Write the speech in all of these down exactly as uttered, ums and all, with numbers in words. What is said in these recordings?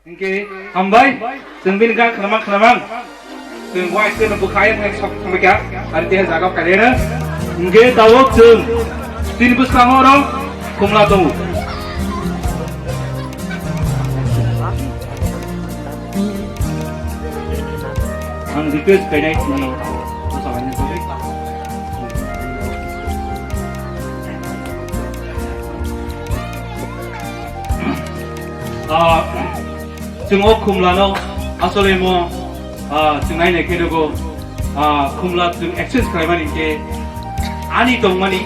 Hingke hambai, chwng bini ga khnamang khnamang. Chwng wai se no bwkhai thang sok thangbai kha, ari te jaga khairena. Hingke tabuk chwng tini bwskango oro khumla tongo. Ang request khainai chwngno. Ah, chwng o khumlano asole mo, ah, chwng nai nai khe nugo, ah, khumla chwng exchange khlaimani khe ani tongmani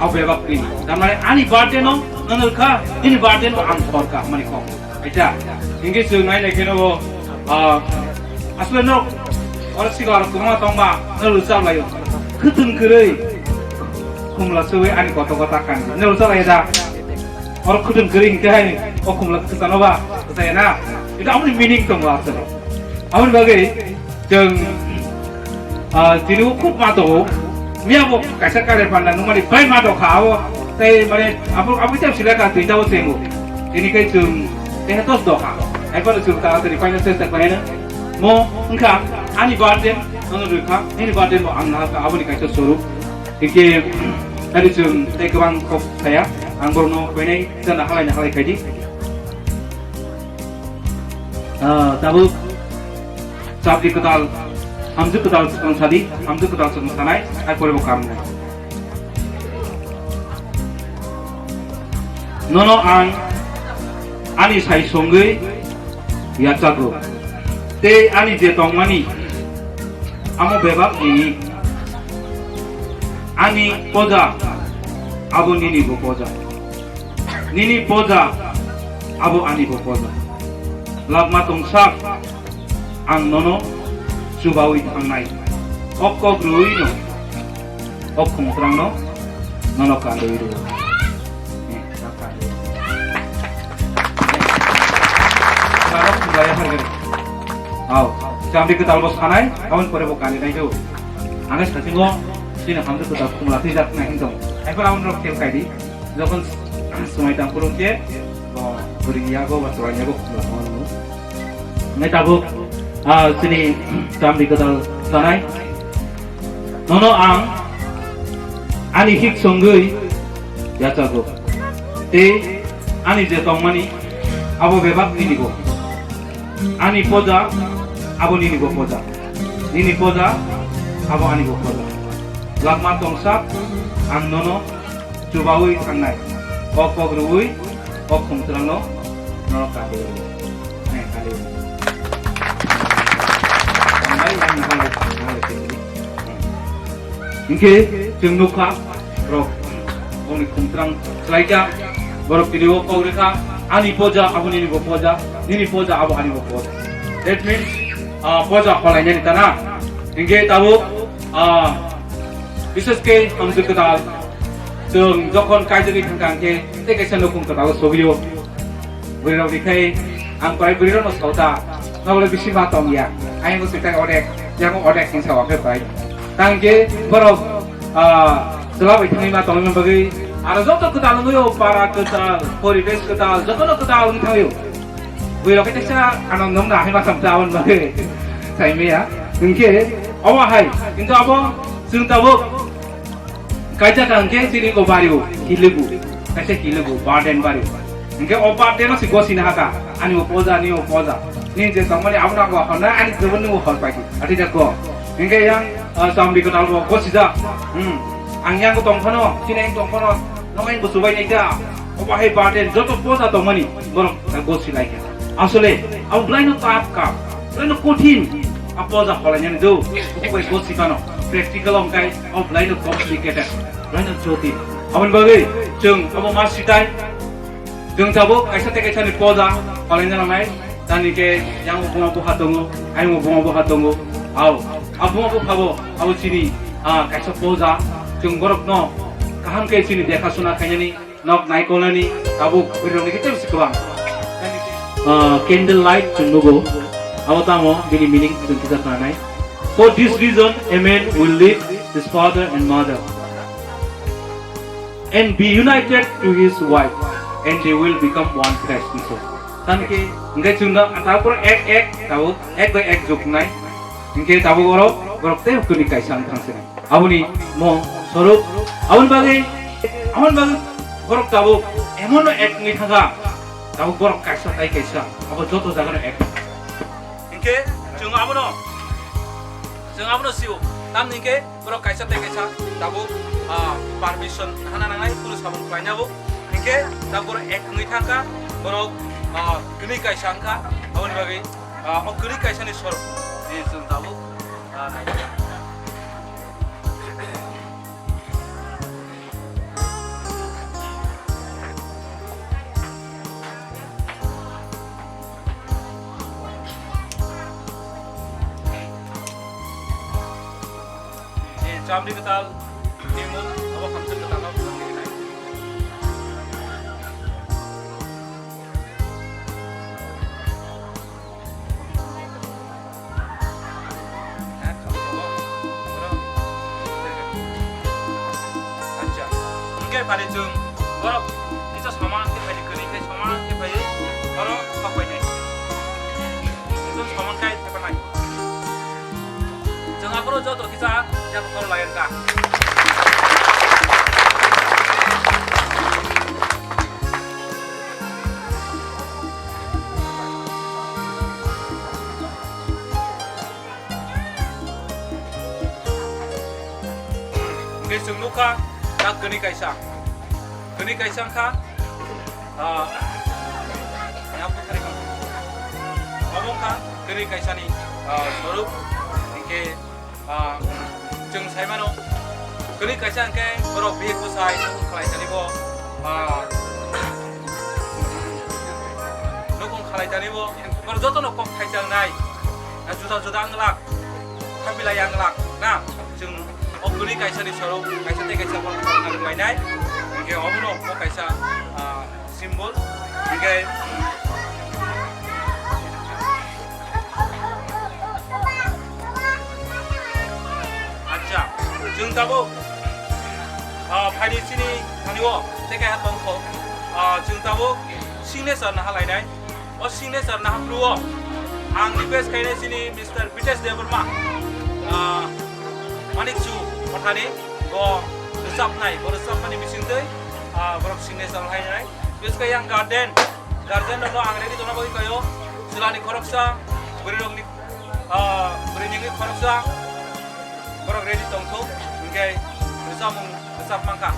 a bebak ni. Tamani ani birthday no nang kha, ini birthday no ang khor kha mani kok. Acha, hingke chwng nai nai khe nugo, ah, asole no oro sigo aro kwbangma tongma no rwchap laio. Khwtwng kwrwi khumla chwi ani koto kota kan no rwchap laio da. Oro khudum kwrwi hingke hai o khumla kwchano ba kwchaya na. Itu aboni meaning tongo asole. Aboni bagwi chwng, ah, tini o khub ma tongo. Miya bo kaisa kare panda nungmani bai ma tongkha abo. Tei mane abo, abo kisa sila ka twi tabo chengo. Tini kai chwng tei tos dokha. Hai phano chwng taratari paina chesta khlaina. Mo wngkha ani birthday nono rwkha, nini birthday bo ang nahakha aboni kaisa swrwk. Hingke, tari chwng tei kwbang kok saya, ang borokno khainai chana halai na halai khaidi. Ah, tabuk chapri kwtal, hamjwk kwtal swkang sadi, hamjwk kwtal swkang sanai, hai pore bo kaam nai. Nono ang ani sai songwi yachago, tei ani je tongmani amo bebak nini. Ani poja abo nini bo poja, nini poja abo ani bo poja. Labma tongsak ang nono chubawi thangnai, o kok rwino, o khumtrangno nono kandwi rwo. Aw, jambi kwtal bo sanai, aboni pore bo kani nai do. Ang sasingo sini hamjwk kwtal khumla twi jak nai hinjong. Hai pore aboni rok kel kaidi. Jokhon swmai tang phuru khe bo bwrwi yago ba chwrai yago khumla tong nai. Nai tabuk, ah, sini jambi kwtal sanai. Nono ang ani hik songwi yachago. Tei ani je tongmani abo bebak nini bo. Ani poja abo nini bo poja. Nini poja abo ani bo poja. Lakma tongsak ang nono chubawi thangnai. O kok rwui o khumtrangno nono kati rwui. Hingke chwng nukha, borok bongni khumtrang khlaikha, borok tini o kok rwkha, ani poja abo nini bo poja, nini poja abo ani bo poja. That means, ah, poja holainani tana. Hingke tabuk, ah, bises ke hamjwk kwtal, chwng jokhon kaijagwi thangkha hingke tei kaisa nukhung kwtal o sogwio. Bwrwi rok ni khai ang prai bwrwi rok no sao ta, nokle bisi ma tong ya. Ayang sui tak odek, yang odek hin sao khe prai. Tang je borok, ah, chwla bai thangwi ma tongwi bagwi aro joto kwtal wngwi o para kwtal, poribesh kwtal, joto no kwtal wngwi thangwi o. Bwrwi rok khe teisa ano nong na hai ma sam ta on bagwi. Sai me ya. Hingke omo hai, kintu abo chwng tabuk Kaisa ka hingke chini o bari o, kilugu. Kaisa kilugu, burden bari o. Hingke o burden no si gosi na haka. Ani o poja, ni o poja. Ni je tongmani abo na go honna, ani jebon ni o hor paidi. Ati da go. Hingke yang, ah, sambi ko talbo gosi ja. Hmm. Ang yang ko tong phano, chini yang tong phano, nong yang bo subai nai ja. O bahai burden, joto poja tongmani, borok ta gosi lai khe. Asole, abo belai no tough kam, belai no kothin. A poja holainani do, buku bai gosi phano. Practical ongkai, o belai no complicated, belai no jotin. Aboni bagwi chwng abo ma sitai, chwng tabuk kaisa tei kaisa ni poja holaina nangnai. Tani khe yang buma buha tongo, ayung buma buha tongo. Ao, a buma buha bo abo chini, ah, kaisa poja. Chwng borok no kaham khe chini dekha suna khainani. Nok naikolnani tabuk bwrwirokni khe tebsi kwbang. Ah, candle light chwng nugo. Abo tamo bini meaning chwng kisa khnanai. For this reason, a man will leave his father and mother and be united to his wife, and they will become one flesh. Tamo khe, hingke chwng no, tabuk ek, ek, tabuk ek bai ek juknai. Hingke tabuk oro borok tei kwrwi kaisa wng thang sinai. Aboni mo sorok, aboni bagwi, aboni bagwi borok tabuk emon no ek wngwi thangkha, tabuk borok kaisa tai kaisa, abo joto jaga no ek. Hingke chwng abono, chwng abono sio, tamni hingke borok kaisa tei kaisa tabuk, ah, permission hana nangnai, kunu samung khlaina bo. Hingke tabuk borok ek wngwi thangkha, borok, ah, kwrwi kaisa wngkha, aboni bagwi, ah, o kwrwi kaisani sorok ni chwng tabuk, ah, naikha. Ni chamri kwtal, ni mung, abo hamswk kwtal no phunuknai. Acha, hingke phari chwng borok kisa soman khe phai, kwrwi khe soman khe phai, oro thok bai nai. Ekdom soman kai thepanai. Chwng aphuru joto kisa yak khor lai wngkha. Hingke chwng nukha, tak kwrwi kaisa. Kwrwi kaisa wngkha, ah, yang buthari kha. Omo wngkha kwrwi kaisani, ah, sorok. Hingke, ah, chwng sai mano, kwrwi kaisa hingke borok bihik bwsai nukung khlai tani bo, ah, nukung khlai tani bo, borok jotono kok thaisa wngnai, ah, juda juda wng lak, thabilai wng lak, na? Chwng o kwrwi kaisa ni sorok, kaisa tei kaisa borok nang lainai, hingke obono bo kaisa, ah, symbol, hingke, acha, chwng tabuk, ah, phaidi chini thani o tei kaiha tongkho, ah, chwng tabuk signature naha lainai. O signature naha phuru o ang request khainai chini Mister Bitesh Debbarma, ah, Manikchu Mothani, bo rwchapnai, bo rwchapmani bisingtwi, ah, borok signature khainai. Biskha yang guardian, guardian rokno ang ready tongna bagwi khaio. Chwlani khoroksa, bwrwi rokni, ah, bwrwi ningni khoroksa, borok ready tongthok, hwnkhe rwchapmung rwchap mankha.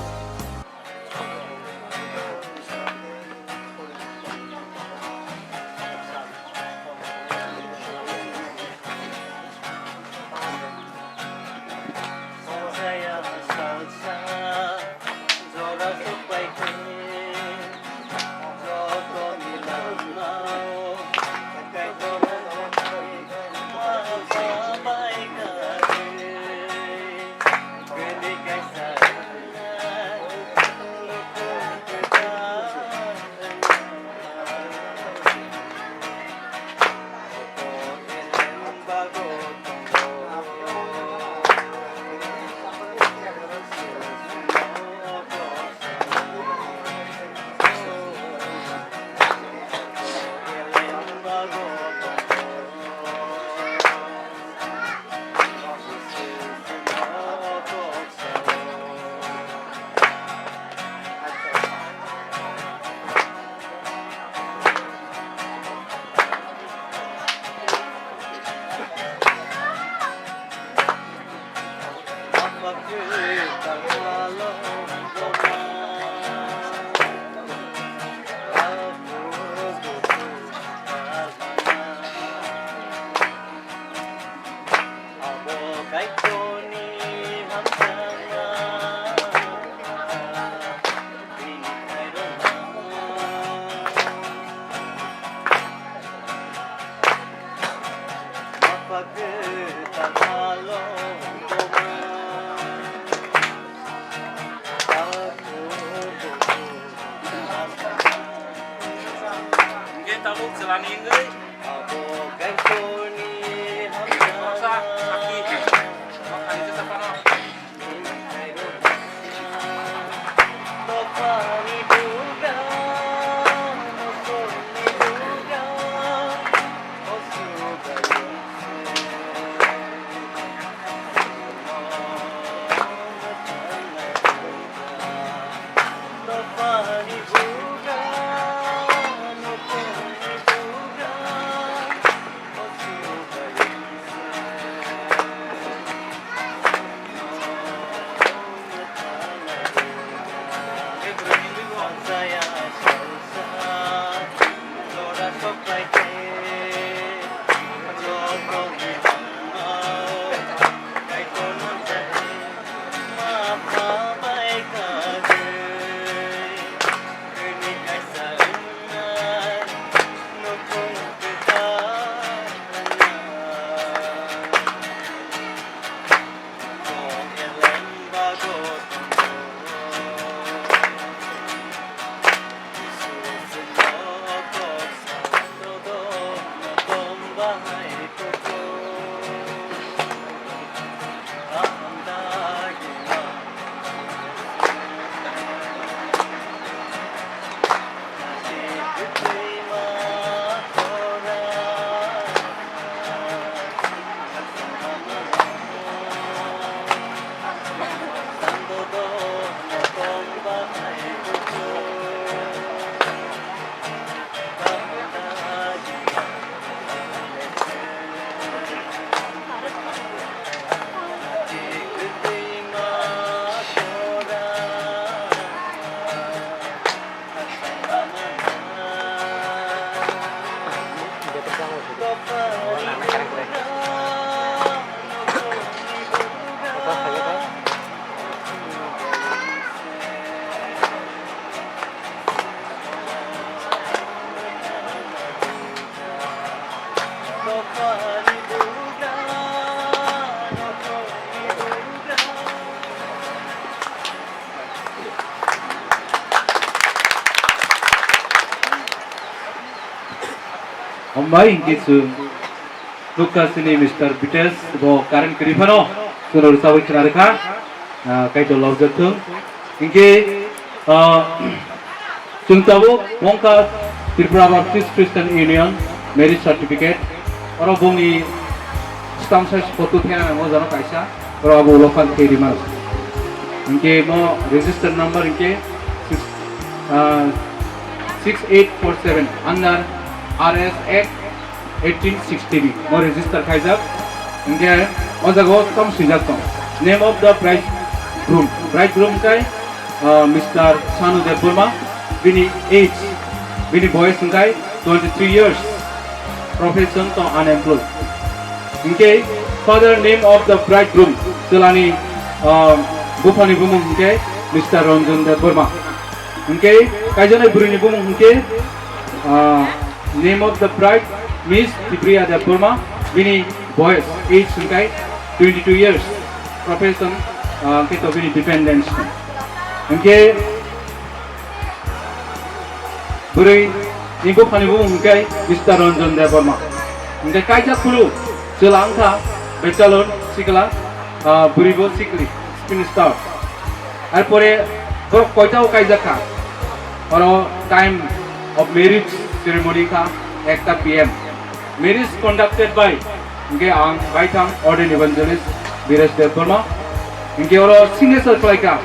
Hingke tabuk chwlani wngwi. Khoroksa sakhi. Makhani jesa phano. Bopani buga, mosolni buga. Hambai, hinkhe chwng nukha chini Mister Bitesh, bo current kwrwi phano chwngno rwchabwi khna rwkha, ah, Kaitor lobjak thung. Hinkhe, ah, chwng tabuk mongkha Tripura Baptist Christian Union marriage certificate, oro bongni stamp size photo thena nango jano kaisa. Oro abo ulo phan khe rima. Hinkhe mo register number hinkhe six, ah, six eight four seven under R S Act eighteen sixty B mo register khaijak. Hinkhe o jaga o tamo swijak tong. Name of the bridegroom. Bridegroom kai, ah, Mister Sanu Debbarma. Bini age, bini boyes hinkhe twenty-three years, profession to unemployed. Hinkhe father name of the bridegroom, chwlani, ah, buphani bumung hinkhe Mister Ranjan Debbarma. Hinkhe kaijaknai bwrwini bumung hinkhe, ah, name of the bride Miss Tipriya Debbarma, bini boyes age hinkhe twenty-two years, profession, ah, hinkhe to bini dependence. Hinkhe bwrwi ni buphani bumung hinkhe Mister Ranjan Debbarma. Hinkhe kaijak phuru chwla wngkha bachelor sikla, ah, bwrwi bo sikli, spin star. Arpore borok koita o kaijak kha? Oro time of marriage ceremony kha ekta P M. Marriage conducted by, hinkhe ang baithang ordained evangelist Biresh Debbarma. Hinkhe oro signature khlaikha,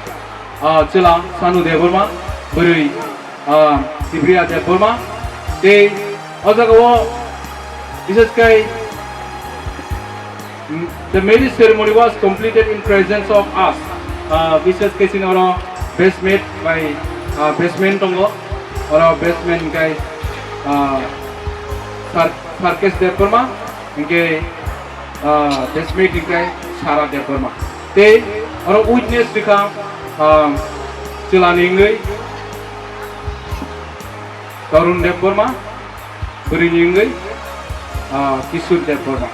ah, chwla Sanu Debbarma, bwrwi, ah, Tipriya Debbarma. Tei o jaga o bishesh kai, mm, the marriage ceremony was completed in presence of us. Ah, bishesh kai chini oro best man bai, ah, best man tongo. Oro best man kai, ah, Sar-, Sarkesh Debbarma. Hinkhe, ah, best mate hinkhe Sara Debbarma. Tei oro witness rikha, ah, chwlani wngwi Tarun Debbarma, bwrwini wngwi, ah, Kishore Debbarma.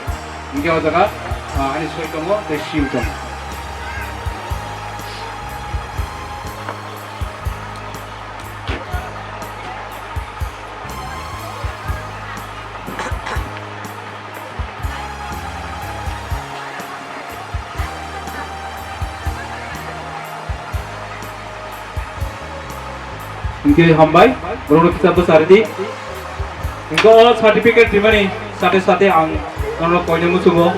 Hinkhe o jaga, ah, ani soi tongo tei seal tongo. Hinkhe hambai, borokno kisa bwsa ridi. Hinkhe o certificate rimani sate sate ang norokno koina muchungo.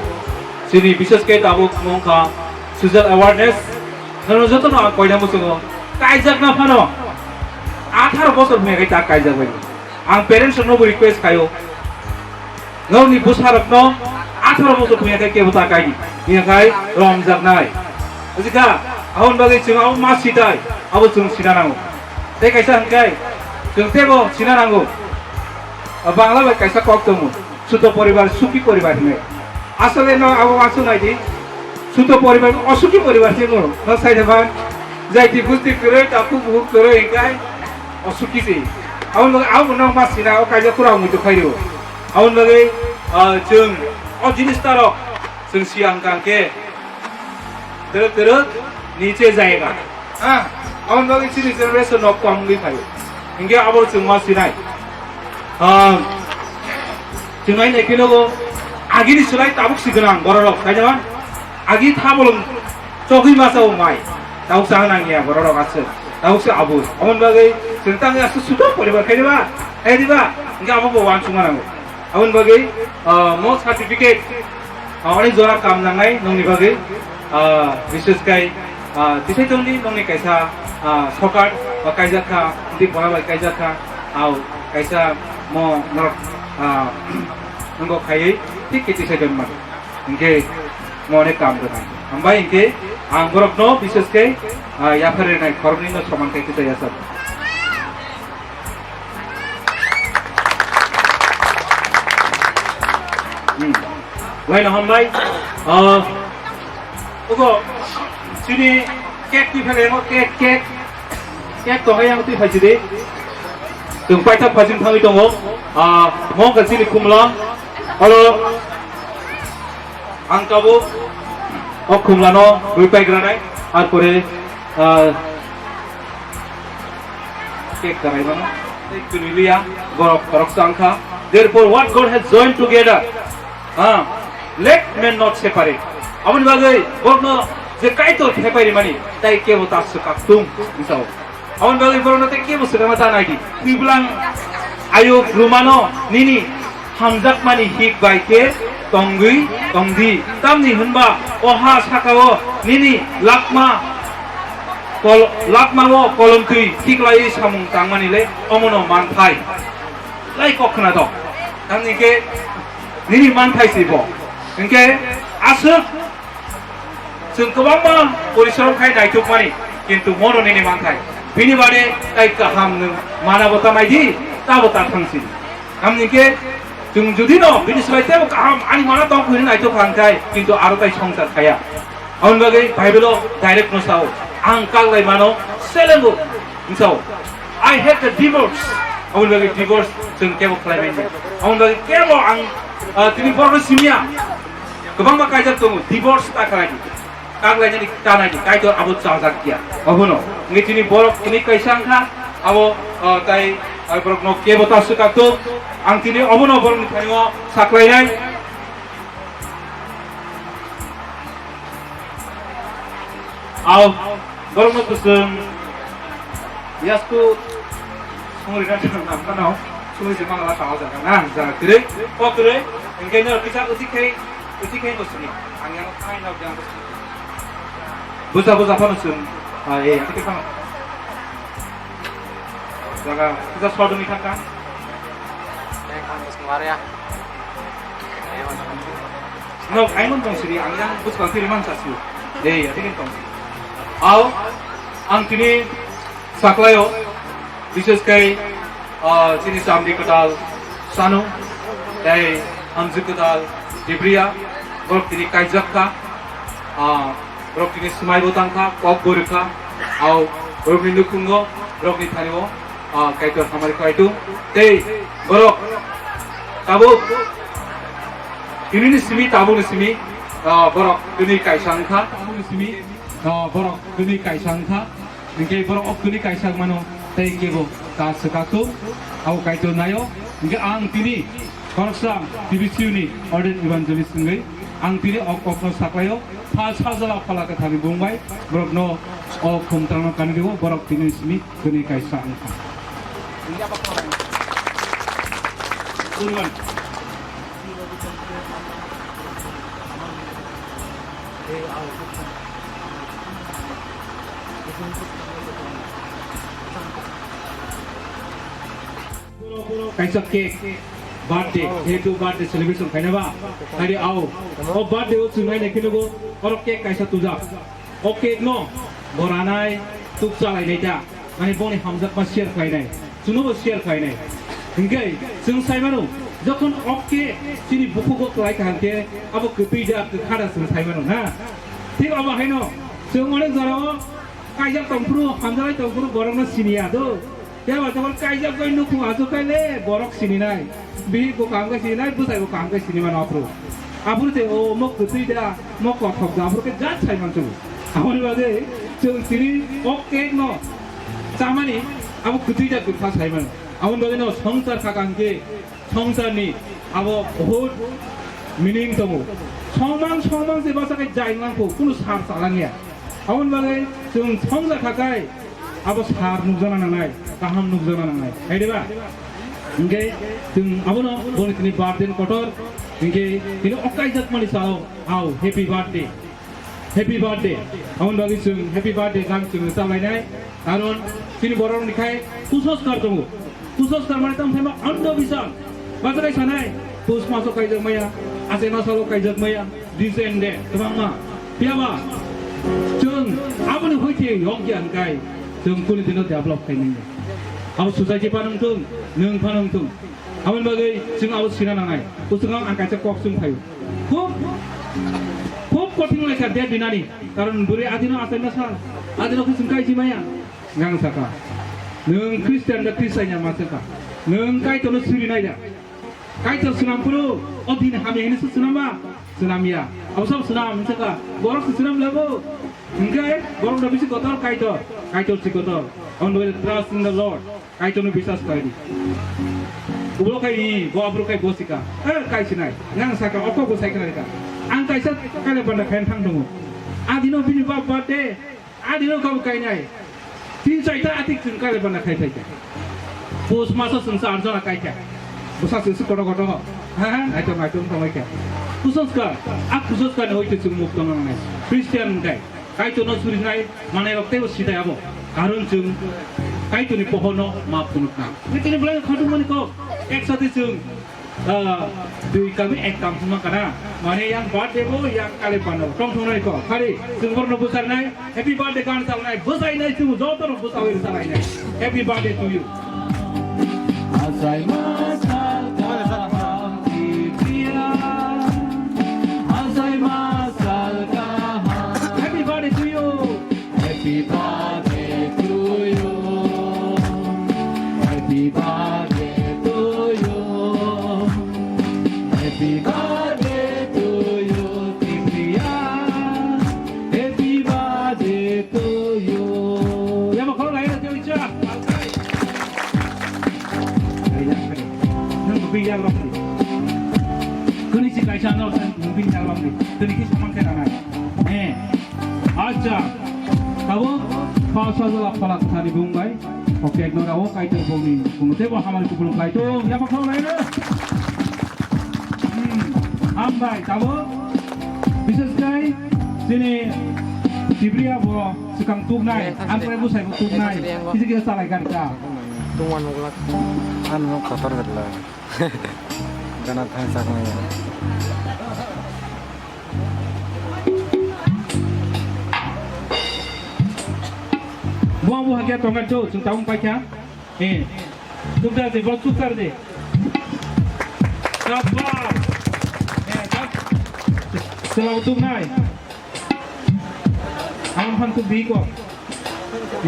Chini bishesh khe tabuk wngkha social awareness. Norok jotono ang koina muchungo. Kaijakna phano atharo bosor phunukhe ta kaijak bai. Ang parents rokno bo request khaio. Norokni bwsarokno atharo bosor phunukhe kebo ta kaidi. Hinkhe romjaknai. Bujikha, aboni bagwi chwng abo ma sitai, abo chwng sina nango. Tei kaisa hinkhe chwng teibo sina nango. Bangla bai kaisa kok tongo. Suto poribar, suki poribar hinwi. Asole no abo wansuk nai di. Suto poribar, osuki poribar se no. No sai de ban. Jaiti busti kwrwi, takhuk bukhuk kwrwi, hinkhe osuki se. Aboni bagwi abo no ma sina, o kaisa kura mui to khairo. Aboni bagwi, ah, chwng o jinis tarok chwng siya hwnkha hwnkhe twrwk twrwk niche jayega. Ah, aboni bagwi chini generation no kongwi phaio. Hinkhe abo chwng ma sinai. Ah, Chwnai nai kheno bo agini swlai tabuk si gwnang bororok, khaina ba? Agi thabolong chogwi masa o mai. Tabuk sa nang ya bororok aswk. Tabuk se abui. Amon bagwi chwng tang ya su sudo poribar khaina ba? Khaina ba? Hingke abo bo wan chuma nango. Amon bagwi, ah, mo certificate, ah, onek jora kam nangnai nongni bagwi, ah, bishes kai, ah, tisai tongdi nongni kaisa, ah, sokar ba kaijak kha, di bora bai kaijak kha, au kaisa mo norok, ah, nongo khaiwi thik khe tisai tongma. Hingke mo onek kam gwnang. Hambai hingke ang borokno bishes kai, ah, yapharwi nai khoroknwi no soman kai kisa yasab. Hmm. Waino hambai. Ah, ugo, chini cake twi phele mo, cake, cake. Cake to hayang twi phaisi de. Tung paithak phaisin thangwi tongo. Ah, mo ka chini khumla. Hello. Ang tabuk o khumlano rwi paigranai, ar pore, ah, cake darai mano, tei twnwi liya, borok khoroksa wngkha. Therefore, what God has joined together, ah, let man not separate. Aboni bagwi borokno je Kaitor thepai rimani, tai kebo ta swkaktung, hwnwi sao. Aboni bagwi borokno tei kebo swkangma ta naidi. Twi bwlang ayuk rwmano nini hamjakmani hik bai khe tongwi tongdi. Tamni hwnba o ha sakao nini lakma kol-, lakmao kolomtwi khiklaiwi samung tangmani le omono manthai. Lai kok khna do. Tamni khe nini manthai se bo. Hwnkhe aswk Chwng kwbangma porishrom khai naithokmani, kintu mono nini manthai. Bini bade tai kaham nwng mana bo ta naidi, ta bo ta thangsi. Tamni khe chwng judi no bini swbai tebo kaham ani mana tong hwnwi naithok kha hwnkhe, kintu aro tai songsar khaya. Aboni bagwi Bible o direct no sao, ang kaglai mano, selengo. Hwnsao, "I hate the divorce." Aboni bagwi divorce chwng kebo khlai manya. Aboni bagwi kebo ang, ah, tini borokno simiya. Kwbangma kaijak tongo, divorce ta khlai di. Kak lainani ta nai di, Kaitor abo chajak ya. Abono. Ngi tini borok tini kaisa wngkha, abo, ah, tai, ah, borokno kebo ta swkakto. Ang tini obono borokni thaio saklainai. Au, borokno kwchwng yasku songri na thang na phano songri se mangala ta jaga na jaga kwrwi, o kwrwi, hwnkhe no kisa uchi khai, uchi khai no sini. Ang yang khai na jang. Buja buja phano sung. Ah, eh, ati phano. Jaga kisa sodoni thangka. Nok, aimon tong siri, ang yang bus bang tiri man sasi. Dei, ya, tikin tong. Au, ang tini saklayo, bises kai, ah, tini samdi ketal sanu, dei, hamju ketal dibria, borok tini kaijak kha, ah, borok tini smai bo tang kha, kok bo rwkha, au, borok ni nukhungo, borok ni thani o, ah, Kaitor hamari khlai tung. Tei borok tabuk tinini simi, tabukni simi, ah, borok tini kaisa wngkha. Tabukni simi, ah, borok tini kaisa wngkha. Hingke borok o tini kaisa wngmano tei kebo ta swkak tung. Abo Kaitor naio. Hingke ang tini khoroksa T B C U ni ordained evangelist wngwi ang tini o kokno saklaio. Pha sajala phala kwthani bung bai borokno o khumtrangno kani rio, borok tini simi tini kaisa wngkha. Kaisa cake, birthday, jehetu birthday celebration khaina ba, hari ao, o birthday o chwnai nai kheno bo, oro cake kaisa tujak. O cake no bo ranai, tuk chalai nai ta, mane boni hamjakma share khlai nai, chwngno bo share khlai nai. Hinkhe chwng sai mano, jokhon o cake chini bukhugo kwlai kha hinkhe, abo kwtwi da, kwkha da chwng sai mano na. Thik abo haino chwng onek jorao kaijak tongphuru, hamjalai tongphuru borokno siniya do. Kebo tokol kaijak bai nukhung achuk khe le borok sininai. Bihik bo kaham khe sininai, bwsai bo kaham khe sinimano aphuru. Aphuru se o mo kwtwi da, mo kothok da, aphuru khe jat sai mansugo. Aboni bagwi chwng tini o cake no chamani abo kwtwi da kwtha sai mano. Aboni bagwi no swngchar kha kaham khe swngcharni Abo bahut meaning tongo. Songmang, songmang se basa khe jai nang kho, kunu sar chalangya. Aboni bagwi chwng songja kha kai, abo sar nukjana nangnai, kaham nukjana nangnai. Hai de ba? Hinkhe chwng abono boni tini birthday kotor, hinkhe tini okaijak mani sao, au, happy birthday. Happy birthday. Aboni bagwi chwng happy birthday gan chwng rwchap lainai. Karon chini borok ni khai kusoskar tongo. Kusoskar mane tamo khe ma andho biswas. Bachakai sanai, pus maso kaijak maya, achai masalo kaijak maya, this and that, kwbangma. Phiyaba chwng aboni hoite yokya hwnkhai chwng kuni dino develop khai nangya. Abo society phano wngthung, nwng phano wngthung. Aboni bagwi chwng abo sina nangnai. Bwswk ang kaisa kok chwng phaio. Khub, khub kothing laisa de dinani. Karon bwrwi adino achaima sal, adino khe chwng kai si maya. Ngang saka. Nwng Christian da Christian ya ma saka. Nwng Kaitorno suri nai da. Kaitor swnam phuru, o din hamya hinwi se swnam ba? Swnam ya. Abo sabo swnam saka. Borok se swnam labo. Hinkhe borok da bisi kotor Kaitor. Kaitor si kotor. On the trust in the Lord. Kaitorno biswas khlai di. Ulo khai ni, bo aphuru khai bo sika. Eh, kai sinai. Ngang saka, oko bo sai khlai ka. Ang kaisa kale banda khain thang tongo. Adino bini bap birthday, adino kabo kainai. Tin chaita atik chwng kale banda khai phaikha. Pus maso chwng sa arjona kaikha. Bwsa chwng se koto koto ho. Ha ha, naitong naitong tonglaikha. Kusoskar, a kusoskar ni hoite chwng mukto nangnai. Christian wngkai. Kaitorno surinai manai rok teibo sitai abo. Karon chwng Kaitorni pohorno ma phunukna. Tini belai khatung mani kok. Ek sate chwng, ah, dui kami ek kam hwnma kana. Mane yang birthday bo yang kale pano. Tong thongnai kok. Khali chwng borno bwsarnai. Happy birthday gan salnai. Bwsainai chwng joto rok bwsawi salainai. Happy birthday to you. Asai ma sal kaham ki priya. Asai ma sal kaham. Happy birthday to you. Happy birthday to you. Happy birthday to you. Happy birthday to you, Priya. Happy birthday to you. Yama khoro lai na tewi cha. Nang bing yang rok ni. Kuni si kaisa no nang bing yang rok ni. Kuni ki saman kena nai. Eh. Acha, tabuk pha sajla phala kwthani bung bai. Oke, nora o Kaitor bongni bung tebo hamari kupulung Kaitor. Yapa khau lai re. Hmm, hambai, tabuk. Bises kai, sini Sibriya bo swkang tuknai, eh, ang prai busai bo tuknai. Eh, kisa kisa salai gari ka. Tungwan mugla, anu kotor gala. Gana thang sak maya. Buang buha khe tongan tu, sung taung paikha. Eh. Tukdar de, bok tukdar de. Kapa. Eh, kap. Selalu tuknai. Ang phan tu biko.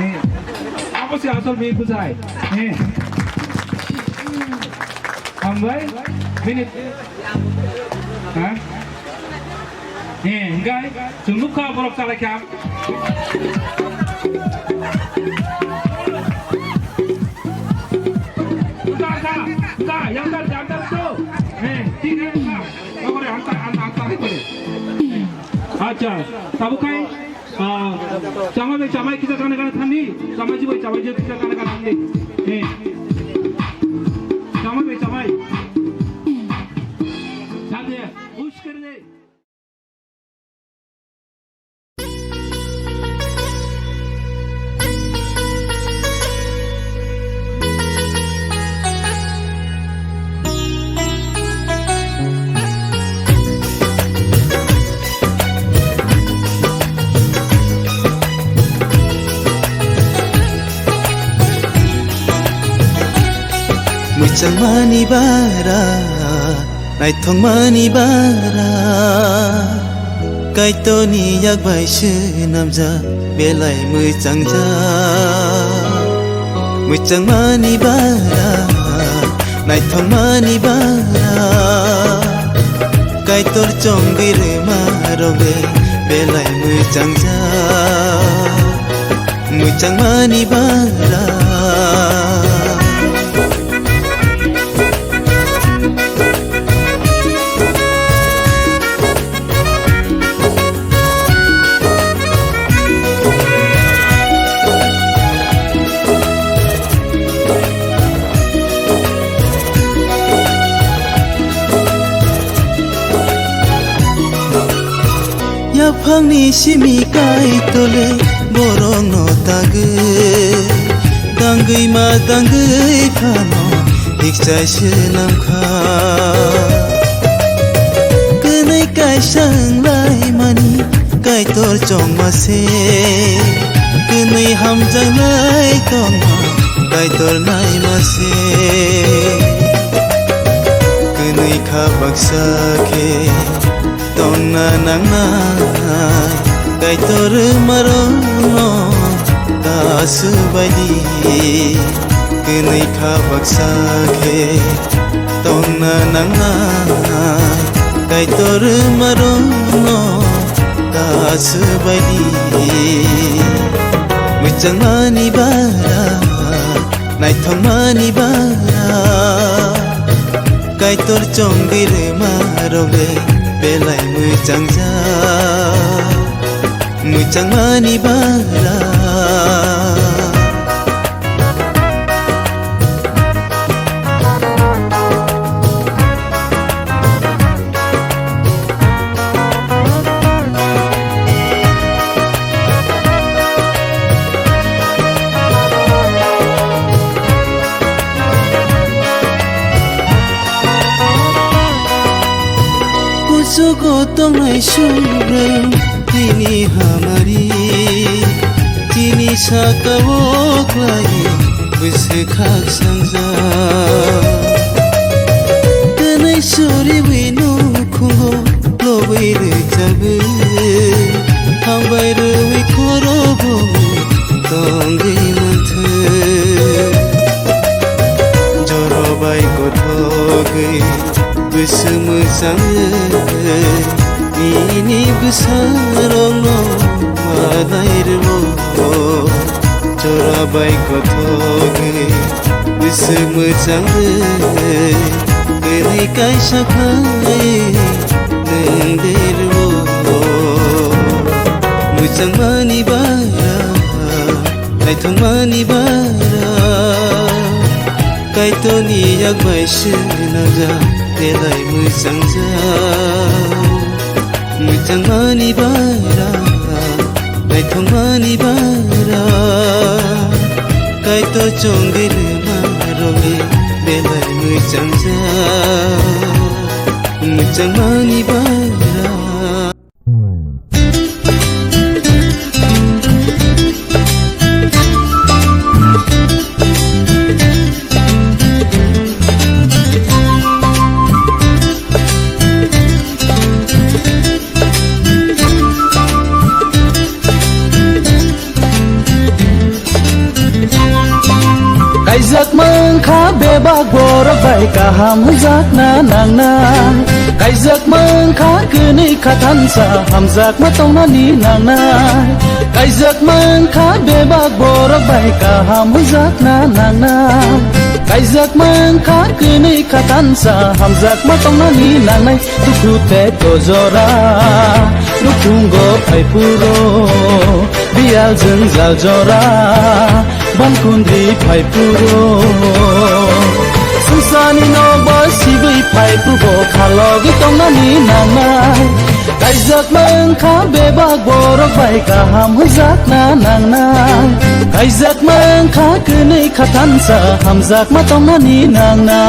Eh. Apa sih asal biko jai? Eh. Hambai. Minit. Hah? Eh, hingkai, chwng nukha borok chalaikha. Uta, uta, uta, yang dar, yang dar tu. Eh, tiga, uta. Nokore, anta, anta, anta, nokore. Acha, tabuk khai, ah, chamai bai chamai kisa kana kana thandi, chamai ji bai chamai ji kisa kana kana thandi. Eh. Chamai bai chamai. Thandi, ush kar de. Mwchangmani bara, naithokmani bara, Kaitorni yak bai swnamjak belai mwchangjak. Mwchangmani bara, naithokmani bara, Kaitor chongwi rwma rok le belai mwchangjak. Mwchangmani bara. Phangni simi Kaitorle borokno tagwi, tangwi ma tangwi phano hikchai swnamkha. Kwnwi kaisa wnglaimani Kaitor chongma se, kwnwi hamjaknai tongma Kaitor naima se. Kwnwi kha baksa khe tongna nangnai, Kaitor rwmarokno ta swbaidi. Kwnwi kha baksa khe tongna nangnai, Kaitor rwmarokno ta swbaidi. Mwchangmani bara, naithokmani bara, Kaitor chongwi rwmarokle belai mwchangjak, mwchangmani bara. Kuchugo tongnai subrwng tini hamari, tini saka-o khlai bwswk khak sangjak. Kwnwi suriwi nukhungo lobwi rwchabwi, hambai rwwi khorobo tongwi manthwi. Joro bai kothogwi bwswk mwchang, nini bwsarokno manai rwo. Jora bai kothogwi bwswk mwchang, kwnwi kaisa khlai nwng de rwo. Mwchangmani bara, naithokmani bara, Kaitorni yak bai swnamjak, belai mwchangjak. Mwchangmani bara, naithokmani bara, Kaitor chongwi rwmarokle belai mwchangjak. Mwchangmani bara. Kaijak mankha bebak borok bai kaham hujakna nangnai. Kaijak mankha kwnwi khathansa hamjakma tongnani nangnai. Kaijak mankha bebak borok bai kaham hujakna nangnai. Kaijak mankha kwnwi khathansa hamjakma tongnani nangnai. Dukhu tei dojora nukhungo phaiphuru, biyal jwngjal jora bangkundri phaiphuru. Swngcharni nokbar sibwi phaiphuru bo khalogwi tongnani nangnai. Kaijak mankha bebak borok bai kaham hujakna nangnai. Kaijak mankha kwnwi khathansa hamjakma tongnani nangnai.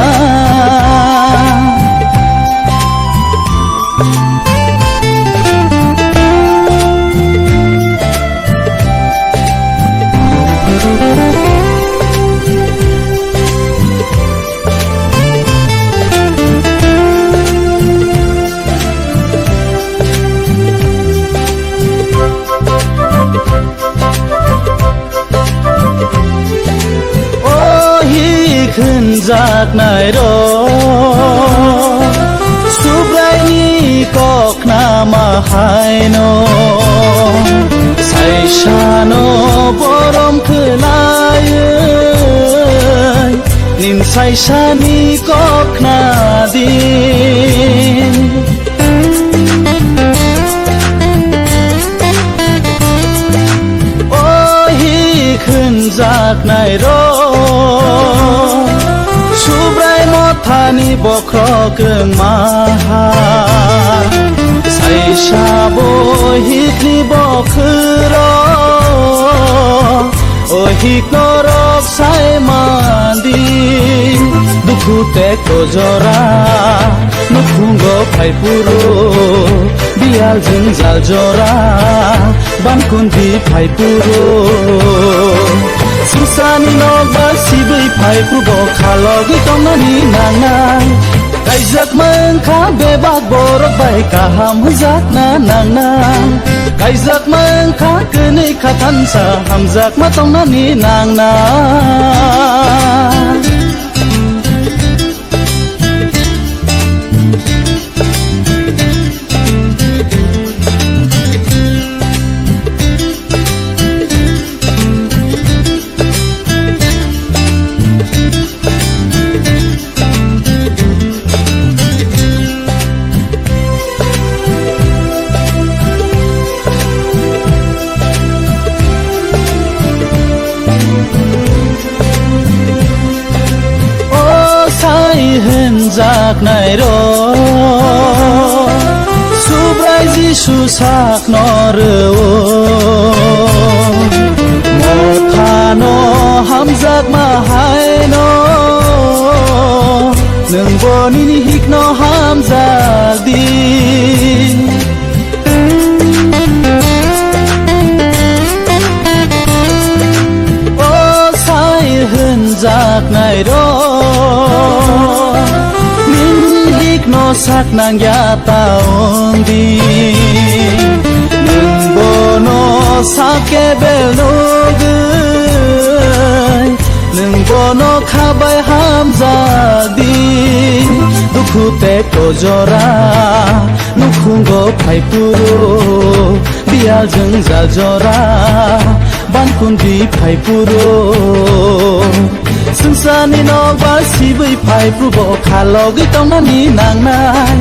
O hi khwnjaknai rok, Subraini kok khnama haino, saisano borom khwlaiwi, nin saisani kok khna di. O hi khwnjaknai rok, Subrai mothani bokhorok rwngma ha, saisa bo Hitni bokhorok, o hik norok sai mandi, dukhu tei kojora, nukhungo phai phuru, biyal jwngjal jora, bankundi phai phuru. Swngcharni nokbar sibwi phai phuru, bo khalogwi tongnani nangnai. Kaijakma wngkha bebak borok bai kaham hwnjakna nangnai. Kaijakma wngkha kwnwi kha thansa hamjakma tongnani nangnai. O sai hwnjaknairok, Subrai Jisu sakno rwo. Mothano hamjakma haino, nwngbo nini hikno hamjak di. O sai hwnjaknairok, nini hikno saknangya ta wngdi. Nwng bono sakebel nugwi, nwng bono khabai hamjak di. Dukhu tei kojora, nukhungo phai phuru, biyal jwngjal jora, bankundi phai phuru. Swngcharni nokbar sibwi phai phuru, bo khalogwi tongnani nangnai.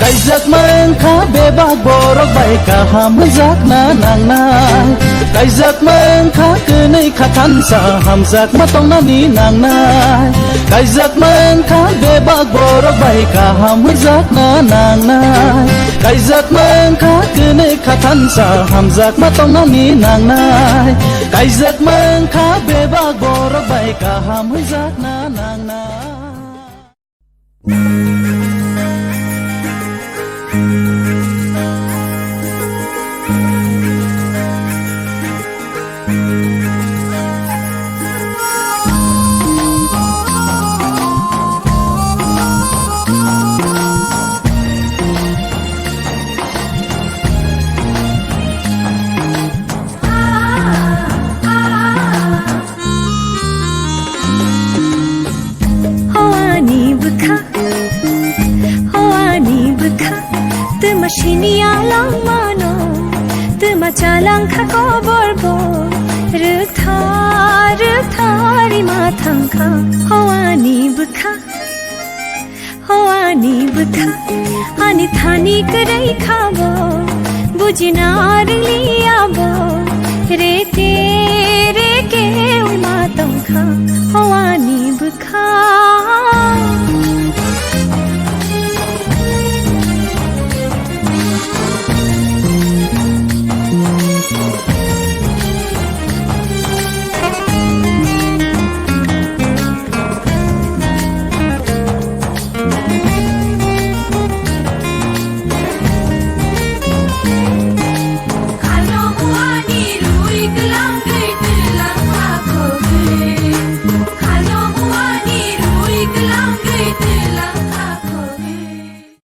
Kaijakma wngkha bebak borok bai kaham hwnjakna nangnai. Kaijakma wngkha kwnwi kha thansa hamjakma tongnani nangnai. Kaijakma wngkha bebak borok bai kaham hwnjakna nangnai. Kaijakma wngkha kwnwi kha thansa hamjakma tongnani nangnai. Kaijakma wngkha bebak borok bai kaham hwnjakna nangnai. Hawani bwkha, hawani bwkha, twma siniya langmano, twma chalangkha koborbo, rwktha, rwktha rima thangkha. Hawani bwkha, hawani bwkha, ani thani kwrwi khabo, bujina rwliya bo, reke, reke wima tongkha. Hawani bwkha,